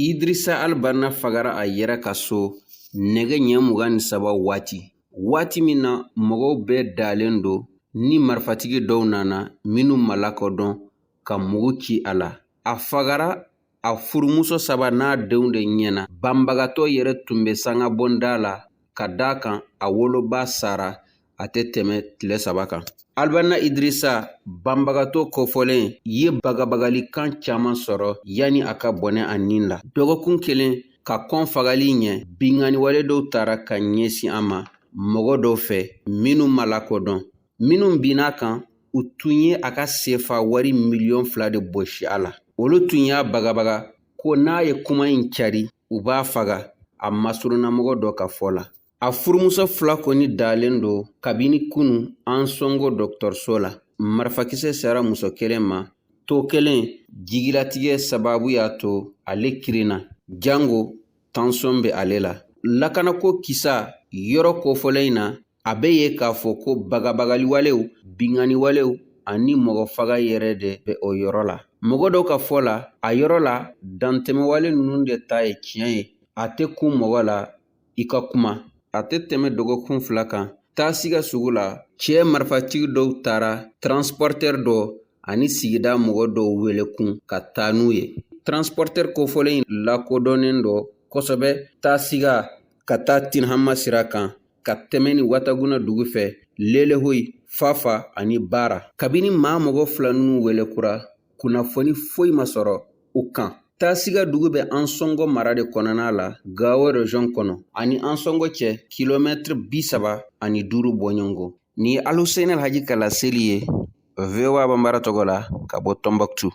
Idrissa Albanna fagara a yɛrɛ ka so nɛgɛ ɲɛ 23 waati, waati min na mɔgɔw bɛɛ dalen don ni marifatigi dɔw nana minnu ma lakodɔn ka mugu ci a la. A fagara a furumuso saba n'a denw de ɲɛna. Banbagatɔ yɛrɛ tun bɛ sangabonda la ka d'a kan a woloba sara a tɛ tɛmɛ tile 3 kan. Albanna Idrissa banbagatɔ kofɔlen ye bagabagalikan caman sɔrɔ yanni a ka bɔnɛ a nin la. Dɔgɔkun kelen ka kɔn fagali ɲɛ, binkanniwale dɔw tara ka ɲɛsin a ma mɔgɔ dɔw fɛ minnu ma lakodɔn. Minnu binna kan, u tun ye a ka sefa wari miliyɔn 2 de bɔsi a la. Olu tun y'a bagabaga ko n'a ye kuma in cari, u b'a faga, a masurunnamɔgɔ dɔ ka fɔ la. A furumuso fila kɔni dalen don kabini kunu Ansongo dɔgɔtɔrɔso la. Marifakisɛ sera muso kelen ma, to kelen jigilatigɛ sababu y'a to ale kirinna, jango tansɔn bɛ ale la. Lakanako kisa yɔrɔ kofɔlen in na, a bɛ ye k'a fɔ ko bagabagaliwalew, binkanniwalew ani mɔgɔ faga yɛrɛ de bɛ o yɔrɔ la. Mɔgɔ dɔw ka fɔ la, a yɔrɔ la dantɛmɛwale ninnu de ta ye tiɲɛ ye. A tɛ kun mɔgɔ la i ka kuma. A tɛ tɛmɛ dɔgɔkun 2 kan, Tasiga sugu la, cɛ marifatigi dɔw taara transporteur dɔ ani sigida mɔgɔ dɔw wele kun ka taa n'u ye. Transporteur kofɔlen in lakodɔnnen don kosɛbɛ Tasiga ka taa Tinhama sira kan, ka tɛmɛ ni Wataguna dugu fɛ, Lelehoyi, Fafa ani Baara. Kabini maa mɔgɔ fila ninnu wele kura, kunnafoni foyi ma sɔrɔ u kan. Tasiga dugu bɛ Ansongo mara de kɔnɔna la, Gawo région kɔnɔ, ani Ansongo cɛ kilomɛtiri 35 bɔɲɔgɔnko. Nin ye Aluseni Alhaji ka laseli ye VOA Banbara tɔgɔ la ka bɔ Tombouctou.